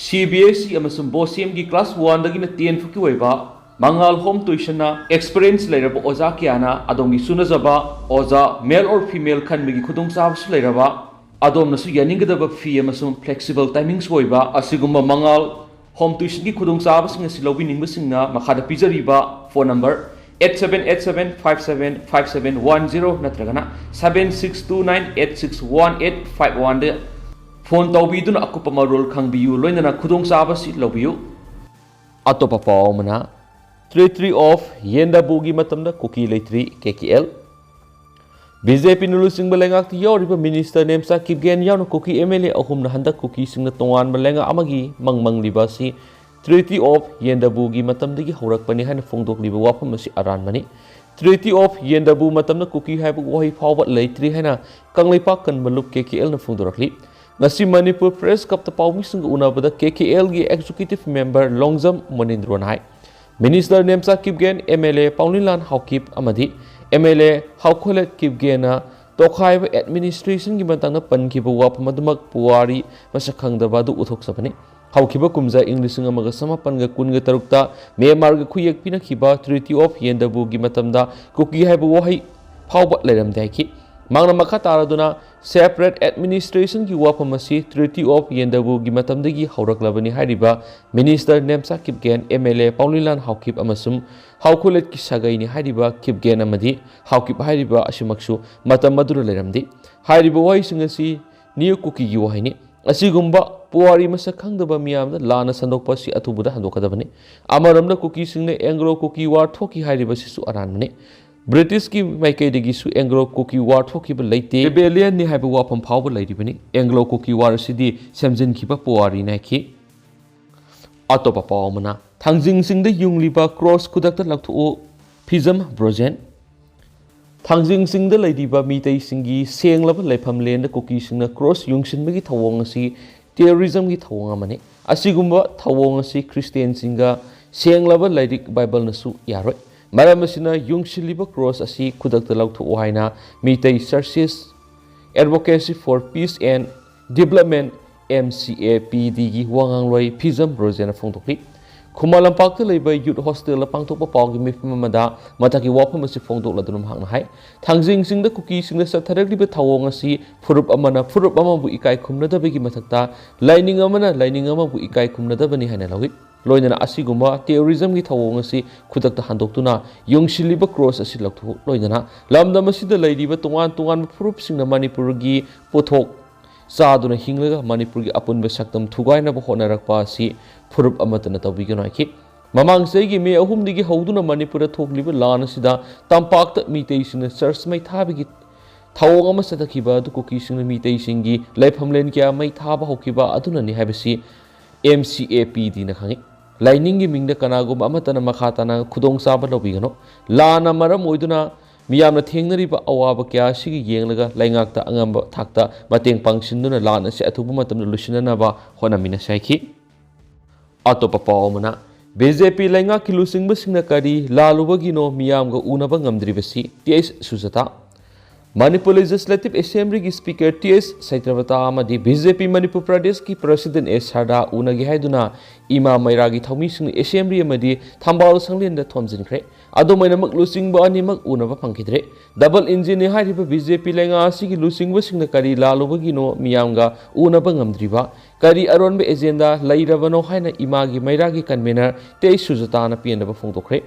ꯁꯤ ꯕꯤ ꯑꯦꯁ ꯏ ꯑꯃꯁꯨꯡ ꯕꯣꯁꯦꯝꯒꯤ ꯀ꯭ꯂꯥꯁ ꯋꯥꯟꯗꯒꯤꯅ ꯇꯦꯟ ꯐꯥꯎꯒꯤ ꯑꯣꯏꯕ ꯃꯉꯥꯜ ꯍꯣꯝ ꯇ꯭ꯌꯨꯁꯟꯅ ꯑꯦꯛꯁꯄꯤꯔꯤꯌꯦꯟꯁ ꯂꯩꯔꯕ ꯑꯣꯖꯥ ꯀꯌꯥꯅ ꯑꯗꯣꯝꯒꯤ ꯆꯨꯅꯖꯕ ꯑꯣꯖꯥ, ꯃꯦꯜ ꯑꯣꯔ ꯐꯤꯃꯦꯜ, ꯈꯟꯕꯒꯤ ꯈꯨꯗꯣꯡꯆꯥꯕꯁꯨ ꯂꯩꯔꯕ, ꯑꯗꯣꯝꯅꯁꯨ ꯌꯥꯅꯤꯡꯒꯗꯕ ꯐꯤ ꯑꯃꯁꯨꯡ ꯐ꯭ꯂꯦꯛꯁꯤꯕꯜ ꯇꯥꯏꯃꯤꯡꯁꯨ ꯑꯣꯏꯕ ꯑꯁꯤꯒꯨꯝꯕ ꯃꯉꯥꯜ ꯍꯣꯝ ꯇ꯭ꯌꯨꯁꯟꯒꯤ ꯈꯨꯗꯣꯡꯆꯥꯕꯁꯤꯡ ꯑꯁꯤ ꯂꯧꯕꯤꯅꯤꯡꯕꯁꯤꯡꯅ ꯃꯈꯥꯗ ꯄꯤꯖꯔꯤꯕ phone number eight seven eight seven five seven five seven one zero ꯅꯠꯇ꯭ꯔꯒꯅ seven six two nine eight six one eight five one ꯗ ꯐꯣꯟ ꯇꯧꯕꯤꯗꯨꯅ ꯑꯀꯨꯞꯄ ꯃꯔꯣꯜ ꯈꯪꯕꯤꯌꯨ, ꯂꯣꯏꯅꯅ ꯈꯨꯗꯣꯡꯆꯥꯕꯁꯤ ꯂꯧꯕꯤꯌꯨ꯫ ꯑꯇꯣꯞꯄ ꯄꯥꯎ ꯑꯃꯅ, Treaty of ꯌꯦꯟꯗꯕꯨꯒꯤ ꯃꯇꯝꯗ ꯀꯨꯀꯤ ꯂꯩꯇ꯭ꯔꯤ, ꯀꯦ ꯀꯦ ꯑꯦꯜ꯫ ꯕꯤ ꯖꯦ ꯄꯤꯅ ꯂꯨꯆꯤꯡꯕ ꯂꯩꯉꯥꯛꯇ ꯌꯥꯎꯔꯤꯕ ꯃꯤꯅꯤꯁꯇꯔ ꯅꯦꯝꯆꯥ ꯀꯤꯞꯒꯦꯟ ꯌꯥꯎꯅ ꯀꯨꯀꯤ ꯑꯦꯝ ꯑꯦꯜ ꯑꯦ ꯑꯍꯨꯝꯅ ꯍꯟꯗꯛ ꯀꯨꯀꯤꯁꯤꯡꯅ ꯇꯣꯉꯥꯟꯕ ꯂꯩꯉꯥꯛ ꯑꯃꯒꯤ ꯃꯪ ꯃꯪꯂꯤꯕ ꯑꯁꯤ Treaty of ꯌꯦꯟꯗꯕꯨꯒꯤ ꯃꯇꯝꯗꯒꯤ ꯍꯧꯔꯛꯄꯅꯤ ꯍꯥꯏꯅ ꯐꯣꯡꯗꯣꯛꯂꯤꯕ ꯋꯥꯐꯝ ꯑꯁꯤ ꯑꯔꯥꯟꯕꯅꯤ꯫ Treaty of ꯌꯦꯟꯗꯕꯨ ꯃꯇꯝꯗ ꯀꯨꯀꯤ ꯍꯥꯏꯕ ꯋꯥꯍꯩ ꯐꯥꯎꯕ ꯂꯩꯇ꯭ꯔꯤ ꯍꯥꯏꯅ ꯀꯪꯂꯩꯄꯥꯛ ꯀꯟꯕ ꯂꯨꯞ, ꯀꯦ ꯀꯦ ꯑꯦꯜꯅ ꯐꯣꯡꯗꯣꯔꯛꯂꯤ꯫ ꯉꯁꯤ ꯃꯅꯤꯄꯨꯔ ꯄ꯭ꯔꯦꯁ ꯀ꯭ꯂꯕꯇ ꯄꯥꯎꯃꯤꯁꯤꯡꯒ ꯎꯅꯕꯗ ꯀꯦ ꯀꯦ ꯑꯦꯜꯒꯤ ꯑꯦꯛꯖꯤꯀ꯭ꯌꯨꯇꯤꯚ ꯃꯦꯝꯕꯔ ꯂꯣꯡꯖꯝ ꯃꯣꯅꯤꯟꯗ꯭ꯔꯣꯅ ꯍꯥꯏ, minister Nemcha Kipgen, M L A ꯄꯥꯎꯅꯤꯂꯥꯟ ꯍꯥꯎꯀꯤꯞ ꯑꯃꯗꯤ ꯑꯦꯝ ꯑꯦꯜ ꯑꯦ ꯍꯥꯎꯈꯣꯂꯦꯠ ꯀꯤꯞꯒꯦꯟꯅ ꯇꯣꯈꯥꯏꯕ ꯑꯦꯗꯃꯤꯅꯤꯁꯇ꯭ꯔꯦꯁꯟꯒꯤ ꯃꯇꯥꯡꯗ ꯄꯟꯈꯤꯕ ꯋꯥꯐꯝ ꯑꯗꯨꯃꯛ ꯄꯨꯋꯥꯔꯤ ꯃꯁꯛ ꯈꯪꯗꯕ ꯑꯗꯨ ꯎꯠꯊꯣꯛꯆꯕꯅꯤ꯫ ꯍꯧꯈꯤꯕ ꯀꯨꯝꯖꯥ ꯏꯪ ꯂꯤꯁꯤꯡ ꯑꯃꯒ ꯆꯃꯥꯄꯟꯒ ꯀꯨꯟꯒ ꯇꯔꯨꯛꯇ ꯃ꯭ꯌꯥꯟꯃꯥꯔꯒ ꯈꯨꯌꯦꯛ ꯄꯤꯅꯈꯤꯕ Treaty of ꯌꯦꯟꯗꯕꯨꯒꯤ ꯃꯇꯝꯗ ꯀꯨꯀꯤ ꯍꯥꯏꯕ ꯋꯥꯍꯩ ꯐꯥꯎꯕ ꯂꯩꯔꯝꯗꯦ ꯍꯥꯏꯈꯤ꯫ ꯃꯍꯥꯛꯅ ꯃꯈꯥ ꯇꯥꯔꯗꯨꯅ, ꯁꯦꯄꯔꯦꯠ ꯑꯦꯗꯃꯤꯅꯤꯁꯇ꯭ꯔꯦꯁꯟꯒꯤ ꯋꯥꯐꯝ ꯑꯁꯤ Treaty of ꯌꯦꯟꯗꯕꯨꯒꯤ ꯃꯇꯝꯗꯒꯤ ꯍꯧꯔꯛꯂꯕꯅꯤ ꯍꯥꯏꯔꯤꯕ minister Nemcha Kipgen, M L A ꯄꯥꯎꯅꯤꯂꯥꯟ ꯍꯥꯎꯀꯤꯞ ꯑꯃꯁꯨꯡ ꯍꯥꯎꯈꯣꯂꯦꯠꯀꯤ ꯁꯥꯒꯩꯅꯤ ꯍꯥꯏꯔꯤꯕ ꯀꯤꯞꯒꯦꯟ ꯑꯃꯗꯤ ꯍꯥꯎꯀꯤꯞ ꯍꯥꯏꯔꯤꯕ ꯑꯁꯤꯃꯛꯁꯨ ꯃꯇꯝ ꯑꯗꯨꯗ ꯂꯩꯔꯝꯗꯦ꯫ ꯍꯥꯏꯔꯤꯕ ꯋꯥꯍꯩꯁꯤꯡ ꯑꯁꯤ ꯅ꯭ꯌꯨ ꯀꯨꯀꯤꯒꯤ ꯋꯥꯍꯩꯅꯤ꯫ ꯑꯁꯤꯒꯨꯝꯕ ꯄꯨꯋꯥꯔꯤ ꯃꯁꯛ ꯈꯪꯗꯕ ꯃꯤꯌꯥꯝꯗ ꯂꯥꯟꯅ ꯁꯟꯗꯣꯛꯄ ꯑꯁꯤ ꯑꯊꯨꯕꯗ ꯍꯟꯗꯣꯛꯀꯗꯕꯅꯤ꯫ ꯑꯃꯔꯣꯝꯗ ꯀꯨꯀꯤꯁꯤꯡꯅ ꯑꯦꯡꯒ꯭ꯂꯣ ꯀꯨꯀꯤ ꯋꯥꯔ ꯊꯣꯛꯈꯤ ꯍꯥꯏꯔꯤꯕꯁꯤꯁꯨ ꯑꯔꯥꯟꯕꯅꯤ꯫ ꯕ꯭ꯔꯤꯇꯤꯁꯀꯤ ꯃꯥꯏꯀꯩꯗꯒꯤꯁꯨ ꯑꯦꯡꯒ꯭ꯂꯣ ꯀꯨꯀꯤ ꯋꯥꯔ ꯊꯣꯛꯈꯤꯕ ꯂꯩꯇꯦ, ꯔꯤꯕꯦꯂꯤꯌꯟꯅꯤ ꯍꯥꯏꯕ ꯋꯥꯐꯝ ꯐꯥꯎꯕ ꯂꯩꯔꯤꯕꯅꯤ꯫ ꯑꯦꯡꯒ꯭ꯂꯣ ꯀꯨꯀꯤ ꯋꯥꯔ ꯑꯁꯤꯗꯤ ꯁꯦꯝꯖꯤꯟꯈꯤꯕ ꯄꯨꯋꯥꯔꯤꯅꯤ ꯍꯥꯏꯈꯤ꯫ ꯑꯇꯣꯞꯄ ꯄꯥꯎ ꯑꯃꯅ, ꯊꯥꯡꯖꯤꯡꯁꯤꯡꯗ ꯌꯨꯡꯂꯤꯕ ꯀ꯭ꯔꯣꯁ ꯈꯨꯗꯛꯇ ꯂꯧꯊꯣꯛꯎ, ꯐꯤꯖꯝ ꯕ꯭ꯔꯣꯖꯦꯟ꯫ ꯊꯥꯡꯖꯤꯡꯁꯤꯡꯗ ꯂꯩꯔꯤꯕ ꯃꯤꯇꯩꯁꯤꯡꯒꯤ ꯁꯦꯡꯂꯕ ꯂꯩꯐꯝꯂꯦꯟꯗ ꯀꯨꯀꯤꯁꯤꯡꯅ ꯀ꯭ꯔꯣꯁ ꯌꯨꯡꯁꯤꯟꯕꯒꯤ ꯊꯧꯑꯣꯡ ꯑꯁꯤ ꯇꯦꯔꯣꯔꯤꯖꯝꯒꯤ ꯊꯧꯑꯣꯡ ꯑꯃꯅꯤ꯫ ꯑꯁꯤꯒꯨꯝꯕ ꯊꯧꯑꯣꯡ ꯑꯁꯤ ꯈ꯭ꯔꯤꯁꯇꯤꯌꯥꯟꯁꯤꯡꯒ ꯁꯦꯡꯂꯕ ꯂꯥꯏꯔꯤꯛ ꯕꯥꯏꯕꯜꯅꯁꯨ ꯌꯥꯔꯣꯏ꯫ ꯃꯔꯝ ꯑꯁꯤꯅ ꯌꯨꯡꯁꯤꯜꯂꯤꯕ ꯀ꯭ꯔꯣꯁ ꯑꯁꯤ ꯈꯨꯗꯛꯇ ꯂꯧꯊꯣꯛꯎ ꯍꯥꯏꯅ Meitei Churches Advocacy for Peace and Development, M C A P D ꯒꯤ ꯋꯥꯉꯥꯡꯂꯣꯏ ꯐꯤꯖꯝ ꯕ꯭ꯔꯣꯖꯦꯟꯅ ꯐꯣꯡꯗꯣꯛꯂꯤ꯫ ꯈꯨꯃꯟ ꯂꯝꯄꯥꯛꯇ ꯂꯩꯕ ꯌꯨꯠ ꯍꯣꯁꯇꯦꯜꯗ ꯄꯥꯡꯊꯣꯛꯄ ꯄꯥꯎꯒꯤ ꯃꯤꯐꯝ ꯑꯃꯗ ꯃꯊꯛꯀꯤ ꯋꯥꯐꯝ ꯑꯁꯤ ꯐꯣꯡꯗꯣꯛꯂꯗꯨꯅ ꯃꯍꯥꯛꯅ ꯍꯥꯏ, ꯊꯥꯡꯖꯤꯡ ꯆꯤꯡꯗ ꯀꯨꯀꯤꯁꯤꯡꯗ ꯆꯠꯊꯔꯛꯂꯤꯕ ꯊꯧꯑꯣꯡ ꯑꯁꯤ ꯐꯨꯔꯨꯞ ꯑꯃꯅ ꯐꯨꯔꯨꯞ ꯑꯃꯕꯨ ꯏꯀꯥꯏ ꯈꯨꯝꯅꯗꯕꯒꯤ ꯃꯊꯛꯇ ꯂꯥꯏꯅꯤꯡ ꯑꯃꯅ ꯂꯥꯏꯅꯤꯡ ꯑꯃꯕꯨ ꯏꯀꯥꯏ ꯈꯨꯝꯅꯗꯕꯅꯤ ꯍꯥꯏꯅ ꯂꯧꯏ꯫ ꯂꯣꯏꯅꯅ ꯑꯁꯤꯒꯨꯝꯕ terrorism ꯒꯤ ꯊꯧꯑꯣꯡ ꯑꯁꯤ ꯈꯨꯗꯛꯇ ꯍꯟꯗꯣꯛꯇꯨꯅ ꯌꯨꯡꯁꯤꯜꯂꯤꯕ cross ꯑꯁꯤ ꯂꯧꯊꯣꯛꯎ꯫ ꯂꯣꯏꯅꯅ ꯂꯝꯗꯝ ꯑꯁꯤꯗ ꯂꯩꯔꯤꯕ ꯇꯣꯉꯥꯟ ꯇꯣꯉꯥꯟꯕ ꯐꯨꯔꯨꯞꯁꯤꯡꯅ ꯃꯅꯤꯄꯨꯔꯒꯤ ꯄꯣꯠꯊꯣꯛ ꯆꯥꯗꯨꯅ ꯍꯤꯡꯂꯒ ꯃꯅꯤꯄꯨꯔꯒꯤ ꯑꯄꯨꯟꯕ ꯁꯛꯇꯝ ꯊꯨꯒꯥꯏꯅꯕ ꯍꯣꯠꯅꯔꯛꯄ ꯑꯁꯤ ꯐꯨꯔꯨꯞ ꯑꯃꯠꯇꯅ ꯇꯧꯕꯤꯒꯅꯨ ꯍꯥꯏꯈꯤ꯫ ꯃꯃꯥꯡ ꯆꯍꯤꯒꯤ ꯃꯦ ꯑꯍꯨꯝꯗꯒꯤ ꯍꯧꯗꯨꯅ ꯃꯅꯤꯄꯨꯔꯗ ꯊꯣꯛꯂꯤꯕ ꯂꯥꯟ ꯑꯁꯤꯗ ꯇꯝꯄꯥꯛꯇ ꯃꯤꯇꯩꯁꯤꯡꯅ church ꯃꯩ ꯊꯥꯕꯒꯤ ꯊꯧꯑꯣꯡ ꯑꯃ ꯆꯠꯊꯈꯤꯕ ꯑꯗꯨ ꯀꯨꯀꯤꯁꯤꯡꯅ ꯃꯤꯇꯩꯁꯤꯡꯒꯤ ꯂꯩꯐꯝꯂꯦꯟ ꯀꯌꯥ ꯃꯩ ꯊꯥꯕ ꯍꯧꯈꯤꯕ ꯑꯗꯨꯅꯅꯤ ꯍꯥꯏꯕꯁꯤ M C A P D ꯅ ꯈꯪꯏ꯫ ꯂꯥꯏꯅꯤꯡꯒꯤ ꯃꯤꯡꯗ ꯀꯅꯥꯒꯨꯝꯕ ꯑꯃꯠꯇꯅ ꯃꯈꯥ ꯇꯥꯅ ꯈꯨꯗꯣꯡꯆꯥꯕ ꯂꯧꯕꯤꯒꯅꯨ꯫ ꯂꯥꯟꯅ ꯃꯔꯝ ꯑꯣꯏꯗꯨꯅ ꯃꯤꯌꯥꯝꯅ ꯊꯦꯡꯅꯔꯤꯕ ꯑꯋꯥꯕ ꯀꯌꯥ ꯑꯁꯤꯒꯤ ꯌꯦꯡꯂꯒ ꯂꯩꯉꯥꯛꯇ ꯑꯉꯝꯕ ꯊꯥꯛꯇ ꯃꯇꯦꯡ ꯄꯥꯡꯁꯤꯟꯗꯨꯅ ꯂꯥꯟ ꯑꯁꯤ ꯑꯊꯨꯕ ꯃꯇꯝꯗ ꯂꯣꯏꯁꯤꯟꯅꯅꯕ ꯍꯣꯠꯅꯃꯤꯟꯅꯁꯤ ꯍꯥꯏꯈꯤ꯫ ꯑꯇꯣꯞꯄ ꯄꯥꯎ ꯑꯃꯅ, B J P ꯂꯩꯉꯥꯛꯀꯤ ꯂꯨꯆꯤꯡꯕꯁꯤꯡꯅ ꯀꯔꯤ ꯂꯥꯜꯂꯨꯕꯒꯤꯅꯣ ꯃꯤꯌꯥꯝꯒ ꯎꯅꯕ ꯉꯝꯗ꯭ꯔꯤꯕꯁꯤ, T H ꯁꯨꯖꯥꯇꯥ꯫ Manipur Legislative Assembly ꯒꯤ Speaker T H ꯁꯇ꯭ꯌꯕ꯭ꯔꯇꯥ ꯑꯃꯗꯤ B J P ꯃꯅꯤꯄꯨꯔ ꯄ꯭ꯔꯗꯦꯁꯀꯤ President A ꯁꯔꯗꯥ ꯎꯅꯒꯦ ꯍꯥꯏꯗꯨꯅ ꯏꯃꯥ ꯃꯩꯔꯥꯒꯤ ꯊꯧꯃꯤꯁꯤꯡꯅ Assembly ꯑꯃꯗꯤ ꯊꯝꯕꯥꯜ ꯁꯪꯂꯦꯟꯗ ꯊꯣꯝꯖꯤꯟꯈ꯭ꯔꯦ꯫ ꯑꯗꯨꯝ ꯑꯣꯏꯅꯃꯛ ꯂꯨꯆꯤꯡꯕ ꯑꯅꯤꯃꯛ ꯎꯅꯕ ꯐꯪꯈꯤꯗ꯭ꯔꯦ꯫ Double engine ꯅꯤ ꯍꯥꯏꯔꯤꯕ B J P ꯂꯩꯉꯥꯛ ꯑꯁꯤꯒꯤ ꯂꯨꯆꯤꯡꯕꯁꯤꯡꯅ ꯀꯔꯤ ꯂꯥꯜꯂꯨꯕꯒꯤꯅꯣ ꯃꯤꯌꯥꯝꯒ ꯎꯅꯕ ꯉꯝꯗ꯭ꯔꯤꯕ? ꯀꯔꯤ ꯑꯔꯣꯟꯕ agenda ꯂꯩꯔꯕꯅꯣ ꯍꯥꯏꯅ ꯏꯃꯥꯒꯤ ꯃꯩꯔꯥꯒꯤ convener T H ꯁꯨꯖꯥꯇꯥꯅ ꯄꯦꯟꯗꯕ ꯐꯣꯡꯗꯣꯛꯈ꯭ꯔꯦ꯫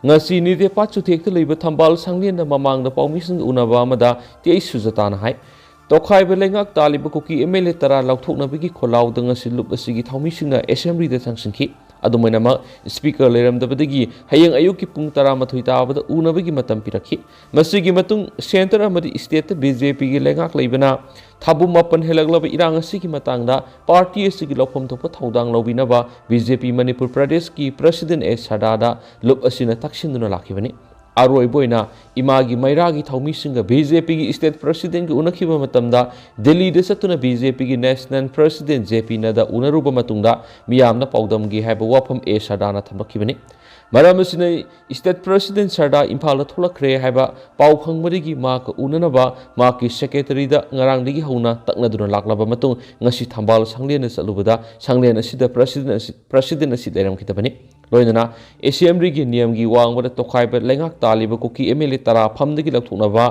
ꯉꯁꯤ ꯅꯤꯇꯦꯄꯥ ꯆꯨꯊꯦꯛꯇ ꯂꯩꯕ ꯊꯝꯕꯥꯜ ꯁꯪꯂꯦꯟꯗ ꯃꯃꯥꯡꯗ ꯄꯥꯎꯃꯤꯁꯤꯡꯒ ꯎꯅꯕ ꯑꯃꯗ T H ꯁꯨꯖꯥꯇꯥꯅ ꯍꯥꯏ, ꯇꯣꯈꯥꯏꯕ ꯂꯩꯉꯥꯛ ꯇꯥꯜꯂꯤꯕ ꯀꯨꯀꯤ M L A ꯇꯔꯥ ꯂꯧꯊꯣꯛꯅꯕꯒꯤ ꯈꯣꯜꯂꯥꯎꯗ ꯉꯁꯤ ꯂꯨꯞ ꯑꯁꯤꯒꯤ ꯊꯧꯃꯤꯁꯤꯡꯅ Assembly ꯗ ꯆꯪꯁꯤꯟꯈꯤ꯫ ꯑꯗꯨꯝ ꯑꯣꯏꯅꯃꯛ, Speaker ꯂꯩꯔꯝꯗꯕꯗꯒꯤ ꯍꯌꯦꯡ ꯑꯌꯨꯛꯀꯤ ꯄꯨꯡ ꯇꯔꯥꯃꯥꯊꯣꯏ ꯇꯥꯕꯗ ꯎꯅꯕꯒꯤ ꯃꯇꯝ ꯄꯤꯔꯛꯈꯤ꯫ ꯃꯁꯤꯒꯤ ꯃꯇꯨꯡ Centre ꯑꯃꯗꯤ State ꯇ B J P ꯒꯤ ꯂꯩꯉꯥꯛ ꯂꯩꯕꯅ ꯊꯥꯕꯨꯝ ꯃꯥꯄꯟ ꯍꯦꯜꯂꯛꯂꯕ ꯏꯔꯥꯡ ꯑꯁꯤꯒꯤ ꯃꯇꯥꯡꯗ party ꯑꯁꯤꯒꯤ ꯂꯧꯐꯝ ꯊꯣꯛꯄ ꯊꯧꯗꯥꯡ ꯂꯧꯕꯤꯅꯕ B J P ꯃꯅꯤꯄꯨꯔ ꯄ꯭ꯔꯗꯦꯁꯀꯤ President A ꯁꯔꯗꯥꯗ ꯂꯨꯞ ꯑꯁꯤꯅ ꯇꯛꯁꯤꯟꯗꯨꯅ ꯂꯥꯛꯈꯤꯕꯅꯤ꯫ ꯑꯔꯣꯏꯕ ꯑꯣꯏꯅ ꯏꯃꯥꯒꯤ ꯃꯩꯔꯥꯒꯤ ꯊꯧꯃꯤꯁꯤꯡꯒ ꯕꯤ ꯖꯦ ꯄꯤꯒꯤ state presidentꯒ ꯎꯅꯈꯤꯕ ꯃꯇꯝꯗ ꯗꯤꯜꯂꯤꯗ ꯆꯠꯇꯨꯅ ꯕꯤ ꯖꯦ ꯄꯤꯒꯤ national president ꯖꯦ ꯄꯤ ꯅꯗꯥ ꯎꯅꯔꯨꯕ ꯃꯇꯨꯡꯗ ꯃꯤꯌꯥꯝꯅ ꯄꯥꯎꯗꯝꯒꯦ ꯍꯥꯏꯕ ꯋꯥꯐꯝ ꯑꯦ ꯁꯔꯗꯥꯅ ꯊꯝꯂꯛꯈꯤꯕꯅꯤ꯫ ꯃꯔꯝ ꯑꯁꯤꯅ state president ꯁꯔꯗꯥ ꯏꯝꯐꯥꯜꯗ ꯊꯣꯛꯂꯛꯈ꯭ꯔꯦ ꯍꯥꯏꯕ ꯄꯥꯎ ꯐꯪꯕꯗꯒꯤ ꯃꯍꯥꯛꯀ ꯎꯅꯅꯕ ꯃꯍꯥꯛꯀꯤ secretaryꯗ ꯉꯔꯥꯡꯗꯒꯤ ꯍꯧꯅ ꯇꯛꯅꯗꯨꯅ ꯂꯥꯛꯂꯕ ꯃꯇꯨꯡ ꯉꯁꯤ ꯊꯝꯕꯥꯜ ꯁꯪꯂꯦꯟꯗ ꯆꯠꯂꯨꯕꯗ ꯁꯪꯂꯦꯟ ꯑꯁꯤꯗ president ꯑꯁꯤ, president ꯑꯁꯤ ꯂꯩꯔꯝꯈꯤꯗꯕꯅꯤ꯫ ꯂꯣꯏꯅꯅ assemblyꯒꯤ ꯅꯤꯌꯝꯒꯤ ꯋꯥꯡꯃꯗ ꯇꯣꯈꯥꯏꯕ ꯂꯩꯉꯥꯛ ꯇꯥꯜꯂꯤꯕ ꯀꯨꯀꯤ ꯑꯦꯝ ꯑꯦꯜ ꯑꯦ ꯇꯔꯥ ꯐꯝꯗꯒꯤ ꯂꯧꯊꯣꯛꯅꯕ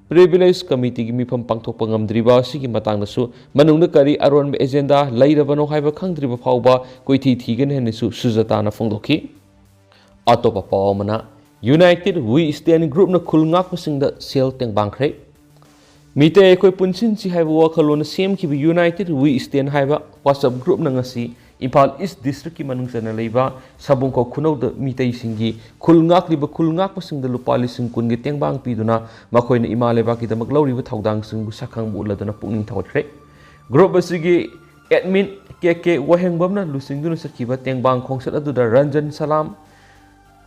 privilege committeeꯒꯤ ꯃꯤꯐꯝ ꯄꯥꯡꯊꯣꯛꯄ ꯉꯝꯗ꯭ꯔꯤꯕ ꯑꯁꯤꯒꯤ ꯃꯇꯥꯡꯗꯁꯨ ꯃꯅꯨꯡꯗ ꯀꯔꯤ ꯑꯔꯣꯟꯕ agenda ꯂꯩꯔꯕꯅꯣ ꯍꯥꯏꯕ ꯈꯪꯗ꯭ꯔꯤꯕ ꯐꯥꯎꯕ ꯀꯣꯏꯊꯤ ꯊꯤꯒꯅꯤ ꯍꯥꯏꯅꯁꯨ ꯁꯨꯖꯇꯥꯅ ꯐꯣꯡꯗꯣꯛꯈꯤ꯫ ꯑꯇꯣꯞꯄ ꯄꯥꯎ ꯑꯃꯅ, United We Stand groupꯅ ꯈꯨꯜ ꯉꯥꯛꯄꯁꯤꯡꯗ ꯁꯦꯜ ꯇꯦꯡꯕꯥꯡꯈ꯭ꯔꯦ꯫ ꯃꯤꯇꯩ ꯑꯩꯈꯣꯏ ꯄꯨꯟꯁꯤꯟꯁꯤ ꯍꯥꯏꯕ ꯋꯥꯈꯜꯂꯣꯟꯅ ꯁꯦꯝꯈꯤꯕ United We Stand ꯍꯥꯏꯕ WhatsApp groupꯅ ꯉꯁꯤ ꯏꯝꯐꯥꯜ East districtꯀꯤ ꯃꯅꯨꯡ ꯆꯟꯅ ꯂꯩꯕ ꯁꯥꯕꯨꯡꯈꯣꯛ ꯈꯨꯅꯧꯗ ꯃꯤꯇꯩꯁꯤꯡꯒꯤ ꯈꯨꯜ ꯉꯥꯛꯂꯤꯕ ꯈꯨꯜ ꯉꯥꯛꯄꯁꯤꯡꯗ ꯂꯨꯄꯥ ꯂꯤꯁꯤꯡ ꯀꯨꯟꯒꯤ ꯇꯦꯡꯕꯥꯡ ꯄꯤꯗꯨꯅ ꯃꯈꯣꯏꯅ ꯏꯃꯥ ꯂꯩꯕꯥꯛꯀꯤꯗꯃꯛ ꯂꯧꯔꯤꯕ ꯊꯧꯗꯥꯡꯁꯤꯡꯕꯨ ꯁꯛꯈꯪꯕ ꯎꯠꯂꯗꯨꯅ ꯄꯨꯛꯅꯤꯡ ꯊꯧꯒꯠꯈ꯭ꯔꯦ꯫ Group ꯑꯁꯤꯒꯤ admin ꯀꯦ ꯀꯦ ꯋꯥꯍꯦꯡꯕꯝꯅ ꯂꯨꯆꯤꯡꯗꯨꯅ ꯆꯠꯈꯤꯕ ꯇꯦꯡꯕꯥꯡ ꯈꯣꯡꯆꯠ ꯑꯗꯨꯗ ꯔꯟꯖꯟ ꯁꯂꯥꯝ,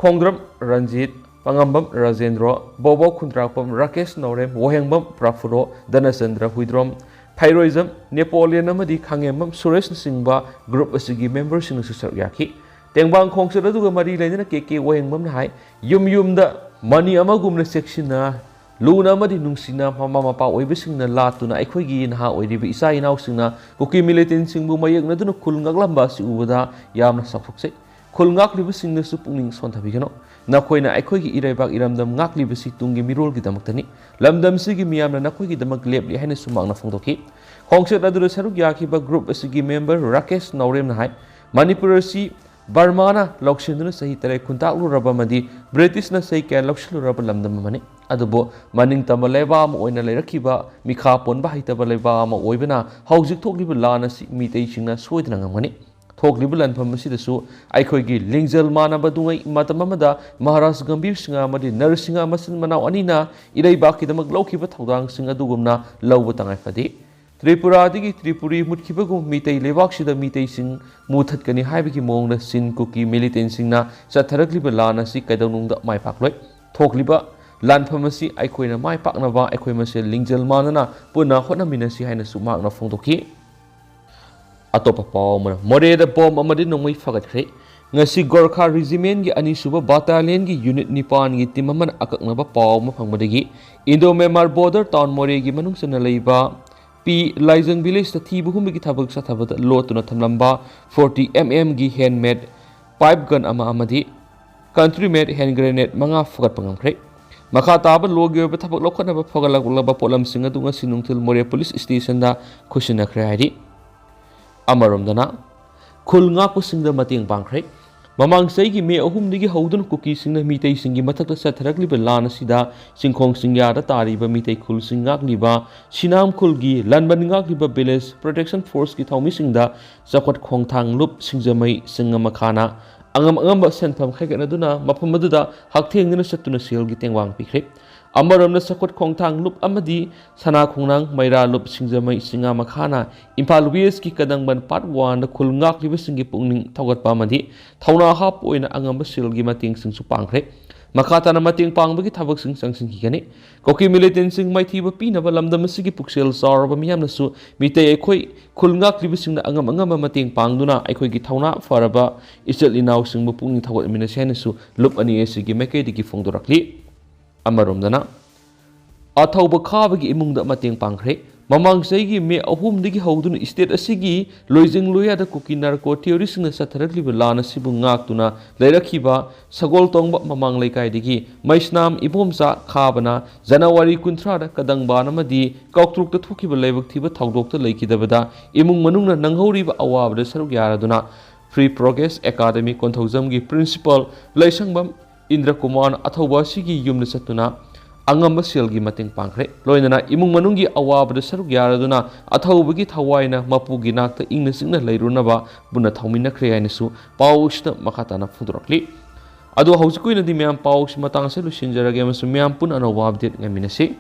ꯈꯣꯡꯗ꯭ꯔꯝ ꯔꯟꯖꯤꯠ, ꯄꯥꯉꯝꯕꯝ ꯔꯥꯖꯦꯟꯗ꯭ꯔꯣ, ꯕꯣꯕꯣ ꯈꯨꯟꯗ꯭ꯔꯥꯛꯄꯝ ꯔꯥꯀꯦꯁ ꯅꯥꯎꯔꯦꯝ, ꯋꯥꯍꯦꯡꯕꯝ ꯄ꯭ꯔꯐꯨꯔꯣ, ꯙꯅꯆꯟꯗ꯭ꯔ ꯍꯨꯏꯗ꯭ꯔꯣꯝ, ꯐꯩꯔꯣꯏꯖꯝ ꯅꯦꯄꯣꯂꯤꯌꯟ ꯑꯃꯗꯤ ꯈꯥꯉꯦꯝꯕꯝ ꯁꯨꯔꯦꯁꯅꯆꯤꯡꯕ group ꯑꯁꯤꯒꯤ memberꯁꯤꯡꯅꯁꯨ ꯁꯔꯨꯛ ꯌꯥꯈꯤ꯫ ꯇꯦꯡꯕꯥꯡ ꯈꯣꯡꯆꯠ ꯑꯗꯨꯒ ꯃꯔꯤ ꯂꯩꯅꯅ ꯀꯦ ꯀꯦ ꯋꯥꯍꯦꯡꯕꯝꯅ ꯍꯥꯏ, ꯌꯨꯝ ꯌꯨꯝꯗ ꯃꯅꯤ ꯑꯃꯒꯨꯝꯅ ꯆꯦꯛꯁꯤꯟꯅ, ꯂꯨꯅ ꯑꯃꯗꯤ ꯅꯨꯡꯁꯤꯅ ꯃꯃꯥ ꯃꯄꯥ ꯑꯣꯏꯕꯁꯤꯡꯅ ꯂꯥꯠꯇꯨꯅ ꯑꯩꯈꯣꯏꯒꯤ ꯅꯍꯥ ꯑꯣꯏꯔꯤꯕ ꯏꯆꯥ ꯏꯅꯥꯎꯁꯤꯡꯅ ꯀꯨꯀꯤ militantꯁꯤꯡꯕꯨ ꯃꯥꯌꯣꯛꯅꯗꯨꯅ ꯈꯨꯜ ꯉꯥꯛꯂꯝꯕ ꯑꯁꯤ ꯎꯕꯗ ꯌꯥꯝꯅ ꯆꯥꯎꯊꯣꯛꯆꯩ꯫ ꯈꯨꯜ ꯉꯥꯛꯂꯤꯕꯁꯤꯡꯅꯁꯨ ꯄꯨꯛꯅꯤꯡ ꯁꯣꯟꯊꯕꯤꯒꯅꯨ꯫ ꯅꯈꯣꯏꯅ ꯑꯩꯈꯣꯏꯒꯤ ꯏꯔꯩꯕꯥꯛ ꯏꯔꯝꯗꯝ ꯉꯥꯛꯂꯤꯕꯁꯤ ꯇꯨꯡꯒꯤ ꯃꯤꯔꯣꯜꯒꯤꯗꯃꯛꯇꯅꯤ꯫ ꯂꯝꯗꯝꯁꯤꯒꯤ ꯃꯤꯌꯥꯝꯅ ꯅꯈꯣꯏꯒꯤꯗꯃꯛ ꯂꯦꯞꯂꯤ ꯍꯥꯏꯅꯁꯨ ꯃꯍꯥꯛꯅ ꯐꯣꯡꯗꯣꯛꯈꯤ꯫ ꯈꯣꯡꯆꯠ ꯑꯗꯨꯗ ꯁꯔꯨꯛ ꯌꯥꯈꯤꯕ group ꯑꯁꯤꯒꯤ member ꯔꯥꯀꯦꯁ ꯅꯥꯎꯔꯦꯝꯅ ꯍꯥꯏ, ꯃꯅꯤꯄꯨꯔ ꯑꯁꯤ ꯕꯔꯃꯥꯅ ꯂꯧꯁꯤꯟꯗꯨꯅ ꯆꯍꯤ ꯇꯔꯦꯠ ꯈꯨꯟꯇꯥꯛꯂꯨꯔꯕ ꯑꯃꯗꯤ ꯕ꯭ꯔꯤꯇꯤꯁꯅ ꯆꯍꯤ ꯀꯌꯥ ꯂꯧꯁꯤꯜꯂꯨꯔꯕ ꯂꯝꯗꯝ ꯑꯃꯅꯤ꯫ ꯑꯗꯨꯕꯨ ꯃꯅꯤꯡ ꯇꯝꯕ ꯂꯩꯕꯥꯛ ꯑꯃ ꯑꯣꯏꯅ ꯂꯩꯔꯛꯈꯤꯕ ꯃꯤꯈꯥ ꯄꯣꯟꯕ ꯍꯩꯇꯕ ꯂꯩꯕꯥꯛ ꯑꯃ ꯑꯣꯏꯕꯅ ꯍꯧꯖꯤꯛ ꯊꯣꯛꯂꯤꯕ ꯂꯥꯟ ꯑꯁꯤ ꯃꯤꯇꯩꯁꯤꯡꯅ ꯁꯣꯏꯗꯅ ꯉꯝꯒꯅꯤ꯫ ꯊꯣꯛꯂꯤꯕ ꯂꯥꯟꯐꯝ ꯑꯁꯤꯗꯁꯨ ꯑꯩꯈꯣꯏꯒꯤ ꯂꯤꯡꯖꯦꯜ ꯃꯥꯟꯅꯕꯗꯨꯉꯩ ꯃꯇꯝ ꯑꯃꯗ ꯃꯍꯥꯔꯥꯖ ꯒꯝꯚꯤꯔ ꯁꯤꯡꯍ ꯑꯃꯗꯤ ꯅꯔꯁꯤꯡꯍ ꯃꯆꯤꯟ ꯃꯅꯥꯎ ꯑꯅꯤꯅ ꯏꯔꯩꯕꯥꯛꯀꯤꯗꯃꯛ ꯂꯧꯈꯤꯕ ꯊꯧꯗꯥꯡꯁꯤꯡ ꯑꯗꯨꯒꯨꯝꯅ ꯂꯧꯕ ꯇꯉꯥꯏ ꯐꯗꯦ꯫ ꯇ꯭ꯔꯤꯄꯨꯔꯥꯗꯒꯤ ꯇ꯭ꯔꯤꯄꯨꯔꯤ ꯃꯨꯠꯈꯤꯕꯒꯨꯝ ꯃꯤꯇꯩ ꯂꯩꯕꯥꯛꯁꯤꯗ ꯃꯤꯇꯩꯁꯤꯡ ꯃꯨꯊꯠꯀꯅꯤ ꯍꯥꯏꯕꯒꯤ ꯃꯑꯣꯡꯗ ꯆꯤꯟ ꯀꯨꯀꯤ militantꯁꯤꯡꯅ ꯆꯠꯊꯔꯛꯂꯤꯕ ꯂꯥꯟ ꯑꯁꯤ ꯀꯩꯗꯧꯅꯨꯡꯗ ꯃꯥꯏ ꯄꯥꯛꯂꯣꯏ꯫ ꯊꯣꯛꯂꯤꯕ ꯂꯥꯟꯐꯝ ꯑꯁꯤ ꯑꯩꯈꯣꯏꯅ ꯃꯥꯏ ꯄꯥꯛꯅꯕ ꯑꯩꯈꯣꯏ ꯃꯁꯦꯜ ꯂꯤꯡꯖꯦꯜ ꯃꯥꯟꯅꯅ ꯄꯨꯟꯅ ꯍꯣꯠꯅꯃꯤꯟꯅꯁꯤ ꯍꯥꯏꯅꯁꯨ ꯃꯍꯥꯛꯅ ꯐꯣꯡꯗꯣꯛꯈꯤ꯫ ꯑꯇꯣꯞꯄ ꯄꯥꯎ ꯑꯃꯅ, ꯃꯣꯔꯦꯗ ꯕꯣꯝ ꯑꯃꯗꯤ ꯅꯣꯡꯃꯩ ꯐꯒꯠꯈ꯭ꯔꯦ꯫ ꯉꯁꯤ ꯒꯣꯔꯈꯥ ꯔꯤꯖꯤꯃꯦꯟꯒꯤ ꯑꯅꯤꯁꯨꯕ ꯕꯥꯇꯥꯂꯤꯌꯟꯒꯤ ꯌꯨꯅꯤꯠ ꯅꯤꯄꯥꯟꯒꯤ ꯇꯤꯝ ꯑꯃꯅ ꯑꯀꯛꯅꯕ ꯄꯥꯎ ꯑꯃ ꯐꯪꯕꯗꯒꯤ ꯏꯟꯗꯣ ꯃ꯭ꯌꯥꯟꯃꯥꯔ ꯕꯣꯔꯗꯔ ꯇꯥꯎꯟ ꯃꯣꯔꯦꯒꯤ ꯃꯅꯨꯡ ꯆꯟꯅ ꯂꯩꯕ ꯄꯤ ꯂꯥꯏꯖꯪ ꯚꯤꯂꯦꯖꯇ ꯊꯤꯕ ꯍꯨꯝꯕꯒꯤ ꯊꯕꯛ ꯆꯠꯊꯕꯗ ꯂꯣꯠꯇꯨꯅ ꯊꯝꯂꯝꯕ ꯐꯣꯔꯇꯤ ꯑꯦꯝ ꯑꯦꯝꯒꯤ ꯍꯦꯟꯃꯦꯗ ꯄꯥꯏꯞ ꯒꯟ ꯑꯃ ꯑꯃꯗꯤ ꯀꯟꯇ꯭ꯔꯤ ꯃꯦꯗ ꯍꯦꯟ ꯒ꯭ꯔꯦꯅꯦꯗ ꯃꯉꯥ ꯐꯨꯒꯠꯄ ꯉꯝꯈ꯭ꯔꯦ꯫ ꯃꯈꯥ ꯇꯥꯕ ꯂꯣꯒꯤ ꯑꯣꯏꯕ ꯊꯕꯛ ꯂꯧꯈꯠꯅꯕ ꯐꯒꯠꯂꯛꯂꯕ ꯄꯣꯠꯂꯝꯁꯤꯡ ꯑꯗꯨ ꯉꯁꯤ ꯅꯨꯡꯊꯤꯜ ꯃꯣꯔꯦ ꯄꯨꯂꯤꯁ ꯁ꯭ꯇꯦꯁꯟꯗ ꯈꯨꯠꯁꯤꯟꯅꯈ꯭ꯔꯦ ꯍꯥꯏꯔꯤ꯫ ꯑꯃꯔꯣꯝꯗꯅ, ꯈꯨꯜ ꯉꯥꯛꯄꯁꯤꯡꯗ ꯃꯇꯦꯡ ꯄꯥꯡꯈ꯭ꯔꯦ꯫ ꯃꯃꯥꯡ ꯆꯍꯤꯒꯤ ꯃꯦ ꯑꯍꯨꯝꯗꯒꯤ ꯍꯧꯗꯨꯅ ꯀꯨꯀꯤꯁꯤꯡꯅ ꯃꯤꯇꯩꯁꯤꯡꯒꯤ ꯃꯊꯛꯇ ꯆꯠꯊꯔꯛꯂꯤꯕ ꯂꯥꯟ ꯑꯁꯤꯗ ꯆꯤꯡꯈꯣꯡ ꯆꯤꯡꯌꯥꯗ ꯇꯥꯔꯤꯕ ꯃꯤꯇꯩ ꯈꯨꯜꯁꯤꯡ ꯉꯥꯛꯂꯤꯕ ꯁꯤꯅꯥꯝ ꯈꯨꯜꯒꯤ ꯂꯥꯟꯕꯟ ꯉꯥꯛꯂꯤꯕ ꯚꯤꯂꯦꯖ ꯄ꯭ꯔꯣꯇꯦꯛꯁꯟ ꯐꯣꯔꯁꯀꯤ ꯊꯧꯃꯤꯁꯤꯡꯗ ꯆꯥꯎꯈꯠ ꯈꯣꯡꯊꯥꯡ ꯂꯨꯞ ꯁꯤꯡꯖꯃꯩ ꯆꯤꯡꯉ ꯃꯈꯥꯅ ꯑꯉꯝ ꯑꯉꯝꯕ ꯁꯦꯟꯐꯝ ꯈꯥꯏꯒꯠꯅꯗꯨꯅ ꯃꯐꯝ ꯑꯗꯨꯗ ꯍꯛꯊꯦꯡꯅꯅ ꯆꯠꯇꯨꯅ ꯁꯦꯜꯒꯤ ꯇꯦꯡꯕꯥꯡ ꯄꯤꯈ꯭ꯔꯦ꯫ ꯑꯃꯔꯣꯝꯗ ꯆꯥꯎꯈꯠ ꯈꯣꯡꯊꯥꯡ ꯂꯨꯞ ꯑꯃꯗꯤ ꯁꯅꯥ ꯈꯣꯡꯅꯥꯡ ꯃꯩꯔꯥ ꯂꯨꯞ ꯁꯤꯡꯖꯃꯩ ꯆꯤꯡꯉꯥ ꯃꯈꯥꯅ ꯏꯝꯐꯥꯜ ꯋꯦꯁꯀꯤ ꯀꯗꯪꯕꯟ ꯄꯥꯔꯠ ꯋꯥꯟꯗ ꯈꯨꯜ ꯉꯥꯛꯂꯤꯕꯁꯤꯡꯒꯤ ꯄꯨꯛꯅꯤꯡ ꯊꯧꯒꯠꯄ ꯑꯃꯗꯤ ꯊꯧꯅꯥ ꯍꯥꯞꯄ ꯑꯣꯏꯅ ꯑꯉꯝꯕ ꯁꯦꯜꯒꯤ ꯃꯇꯦꯡꯁꯤꯡꯁꯨ ꯄꯥꯡꯈ꯭ꯔꯦ꯫ ꯃꯈꯥ ꯇꯥꯅ ꯃꯇꯦꯡ ꯄꯥꯡꯕꯒꯤ ꯊꯕꯛꯁꯤꯡ ꯆꯪꯁꯤꯟꯈꯤꯒꯅꯤ꯫ ꯀꯨꯀꯤ ꯃꯤꯂꯤꯇꯦꯟꯁꯤꯡ ꯃꯥꯏꯊꯤꯕ ꯄꯤꯅꯕ ꯂꯝꯗꯝ ꯑꯁꯤꯒꯤ ꯄꯨꯛꯆꯦꯜ ꯆꯥꯎꯔꯕ ꯃꯤꯌꯥꯝꯅꯁꯨ ꯃꯤꯇꯩ ꯑꯩꯈꯣꯏ ꯈꯨꯜ ꯉꯥꯛꯂꯤꯕꯁꯤꯡꯅ ꯑꯉꯝ ꯑꯉꯝꯕ ꯃꯇꯦꯡ ꯄꯥꯡꯗꯨꯅ ꯑꯩꯈꯣꯏꯒꯤ ꯊꯧꯅꯥ ꯐꯔꯕ ꯏꯆꯤꯜ ꯏꯅꯥꯎꯁꯤꯡꯕꯨ ꯄꯨꯛꯅꯤꯡ ꯊꯧꯒꯠꯃꯤꯟꯅꯁꯤ ꯍꯥꯏꯅꯁꯨ ꯂꯨꯞ ꯑꯅꯤ ꯑꯁꯤꯒꯤ ꯃꯥꯏꯀꯩꯗꯒꯤ ꯐꯣꯡꯗꯣꯔꯛꯂꯤ꯫ ꯑꯃꯔꯣꯝꯗꯅ, ꯑꯊꯧꯕ ꯈꯥꯕꯒꯤ ꯏꯃꯨꯡꯗ ꯃꯇꯦꯡ ꯄꯥꯡꯈ꯭ꯔꯦ꯫ ꯃꯃꯥꯡ ꯆꯍꯤꯒꯤ ꯃꯦ ꯑꯍꯨꯝꯗꯒꯤ ꯍꯧꯗꯨꯅ ꯁ꯭ꯇꯦꯠ ꯑꯁꯤꯒꯤ ꯂꯣꯏꯖꯤꯡ ꯂꯣꯏꯌꯥꯗ ꯀꯨꯀꯤ ꯅꯥꯔꯀꯣ ꯇꯦꯔꯣꯔꯤꯁꯁꯤꯡꯅ ꯆꯠꯊꯔꯛꯂꯤꯕ ꯂꯥꯟ ꯑꯁꯤꯕꯨ ꯉꯥꯛꯇꯨꯅ ꯂꯩꯔꯛꯈꯤꯕ ꯁꯒꯣꯜ ꯇꯣꯡꯕ ꯃꯃꯥꯡ ꯂꯩꯀꯥꯏꯗꯒꯤ ꯃꯩꯁꯅꯥꯝ ꯏꯕꯣꯝꯆꯥ ꯈꯥꯕꯅ ꯖꯅꯋꯥꯔꯤ ꯀꯨꯟꯊ꯭ꯔꯥꯗ ꯀꯗꯪꯕꯥꯟ ꯑꯃꯗꯤ ꯀꯥꯎꯇ꯭ꯔꯨꯛꯇ ꯊꯣꯛꯈꯤꯕ ꯂꯥꯏꯕꯛ ꯊꯤꯕ ꯊꯧꯗꯣꯛꯇ ꯂꯩꯈꯤꯗꯕꯗ ꯏꯃꯨꯡ ꯃꯅꯨꯡꯅ ꯅꯪꯍꯧꯔꯤꯕ ꯑꯋꯥꯕꯗ ꯁꯔꯨꯛ ꯌꯥꯔꯗꯨꯅ ꯐ꯭ꯔꯤ ꯄ꯭ꯔꯣꯒ꯭ꯔꯦꯁ ꯑꯦꯀꯥꯗꯃꯤ ꯀꯣꯟꯊꯧꯖꯝꯒꯤ ꯄ꯭ꯔꯤꯟꯁꯤꯄꯥꯜ ꯂꯩꯁꯪꯕꯝ ꯏꯟꯗ꯭ꯔ ꯀꯨꯃꯥꯔꯅ ꯑꯊꯧꯕ ꯑꯁꯤꯒꯤ ꯌꯨꯝꯗ ꯆꯠꯇꯨꯅ ꯑꯉꯝꯕ ꯁꯦꯜꯒꯤ ꯃꯇꯦꯡ ꯄꯥꯡꯈ꯭ꯔꯦ꯫ ꯂꯣꯏꯅꯅ ꯏꯃꯨꯡ ꯃꯅꯨꯡꯒꯤ ꯑꯋꯥꯕꯗ ꯁꯔꯨꯛ ꯌꯥꯔꯗꯨꯅ ꯑꯊꯧꯕꯒꯤ ꯊꯋꯥꯏꯅ ꯃꯄꯨꯒꯤ ꯅꯥꯛꯇ ꯏꯪꯅ ꯆꯤꯛꯅ ꯂꯩꯔꯨꯅꯕ ꯄꯨꯟꯅ ꯊꯧꯃꯤꯟꯅꯈ꯭ꯔꯦ ꯍꯥꯏꯅꯁꯨ ꯄꯥꯎ ꯑꯁꯤꯗ ꯃꯈꯥ ꯇꯥꯅ ꯐꯣꯡꯗꯣꯔꯛꯂꯤ꯫ ꯑꯗꯣ ꯍꯧꯖꯤꯛꯀꯤ ꯑꯣꯏꯅꯗꯤ ꯃꯌꯥꯝ ꯄꯥꯎ ꯑꯁꯤ ꯃꯇꯥꯡ ꯑꯁꯤꯗ ꯂꯣꯏꯁꯤꯟꯖꯔꯒꯦ ꯑꯃꯁꯨꯡ ꯃꯌꯥꯝ ꯄꯨꯟꯅ ꯑꯅꯧꯕ ꯑꯞꯗꯦꯠ ꯉꯥꯏꯃꯤꯟꯅꯁꯤ꯫